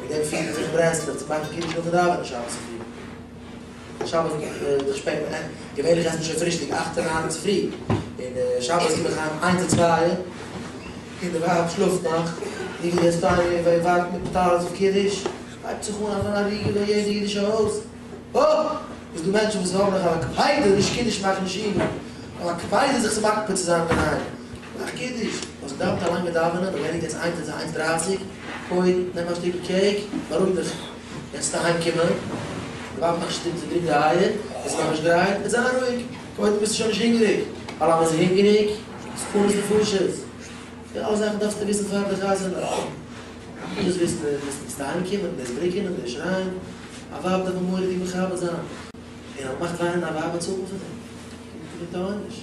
מיט דעם פירט מען זיך אין ברסלב צו מאכן קידוש נאכן דאווענען שבת צופרי. שבת איז דאך שפעט, געווענליך עסט מען שוין פרישטאג אכט און ניין צופרי, און שבת קום איך אהיים איינס און צוויי, און די ווייב שלאפט נאך, איך גיי יעצט אהיים און ווארט מיט טלית אויף קידוש, הייבט זיך אן אזא הריגה אין יעדע אידישע הויז, אה! איז דא מענטשן וואס האבן נאך א קפידה נישט קידוש מאכן אין שול, נאר א קפידה זיך צו מקפיד צו זיין אינדערהיים, מאך קידוש, האסט געדאווענט א לאנגע דאווענען, און געענדיגט יעצט איינס איינס דרייסיג, קודם נעם א שטיקל cake, בארואיג דיך, יעצט אהיים קומען, די ווייב האט נאכנישט צודריקט די אייער, איז נאכנישט גרייט, וועט זיין רואיג, קודם ביסטו שוין נישט הונגעריג, ווייל אז מען איז הונגעריג, סכנת נפשות, די אלע זאכן דארפסטו וויסן פאר די חתונה, דאס וויסן וועסטו אהיים קומען, דאס בריקען און דאס שרייען. א ווייב דארף מען מורא'דיג מכבד זיין, און אז מ'מאכט וויינען א ווייב באצאלט מען פאר דעם, קומט מיט א עונש.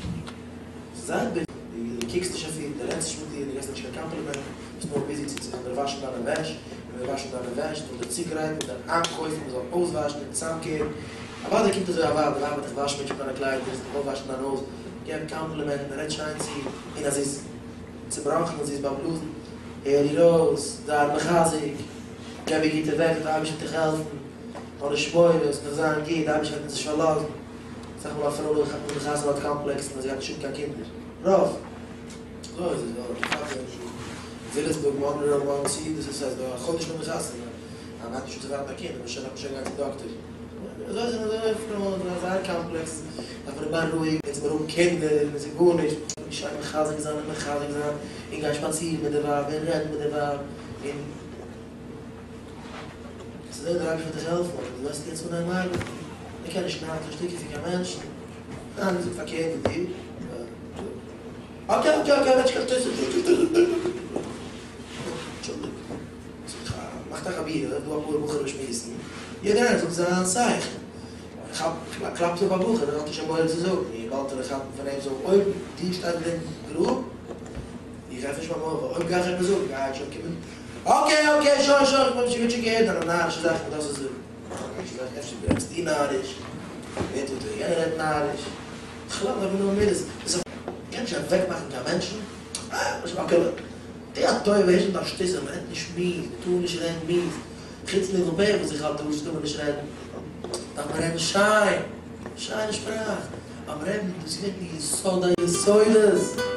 ס'איז זייער ביטער, דו קוקסט נישט אויף איר, דו רעדסט נישט מיט איר, דו געבסט איר נישט קיין קאמפלימענט, ביסט נאר busy צו צו וואשן דיינע וועש, און מיר וואשן דיינע וועש, זאל דיר צוגרייטן, דיר איינקויפן, מ'זאל אויסוואשן און צוזאמקערן. אוודאי קומט אזוי א ווייב, די ווייב וועט דיך וואשן מיט דיינע קליידער, זי וועט דיך אויפוואשן דיין הויז, געב קאמפלימענטן, רעד שיין צו איר, און אז זי איז צובראכן און זי איז באבלאזן, הער איר אויס, זיי איר מחזק. געב איר גוטע ווערטער, די אייבערשטער וועט דיך העלפן, האב נישט מורא, עס וועט נאך זיין גוט, די אייבערשטער וועט אונז נישט פארלאזן, אסאך מאל א פרוי נאך די חתונה האט קאמפלעקסן אז זי האט נישט קיין קינדער, רוב, אזוי איז עס, ווייל די טאטע איז אין וויליאמסבורג, מאנרא, מאנסי, דאס איז אז א חודש נאך די חתונה, אז מען הייבט נישט אן צו ווארטן א קינד, מען דארף שוין גיין צום דאקטער, אזוי זענען אזוי פרויען, זיי האבן זייער קאמפלעקס, דארף מען בארואיגן, אונז מיר האבן קינדער, און עס איז גארנישט, שוין מחזק זיין און מחזק זיין, און גיין שפאצירן מיט די ווייב, און רעדן מיט די ווייב. און ס'איז דא דער אייבערשטער וועט דיך העלפן אבער דו וועסט יעצט אנהייבן ארבעטן, מען קען נישט שניידן קיין שטיקער פון קיין מענטשן, ניין זאג פארקערט ווי דיר, okay okay okay רעד נישט קיין שטותים, אנטשולדיגט, מאכט א חבירה, דא אפאר בחורים שמועסן, יעדער איינער זאגט זיין שכל, קלאפט אפ א בחור, ער האט נישט קיין מורא צו זאגן, און באלד וועט ער כאפן פון אים, so אויב דו שטייסט אין דעם גרופ, איך עפן נישט מיין מויל ווייל אויב גיי איך עפעס זאגן גייט שוין קומען okay okay שוין שוין איך האב שוין גוט געהערט דיינע נארישע זאכן וואס דארפסטו זאגן נארישע זאכן אפשר רעדסטו נאריש ווער טוט ווען יענער רעדט נאריש בכלל דארף מען נאר מידות דאס קען נישט אוועק מאכן קיין מענטשן אה okay טו א טובה הער שוין דיין שטות אז מען רעדט נישט מיאוס מען טאר נישט רעדן מיאוס חוץ ניבול פה וואס איך האלט דרשות טאר מען נישט רעדן דארף מען רעדן שיין שיינע שפראך ביים רעדן דאס געהערט אין יסוד היסודות.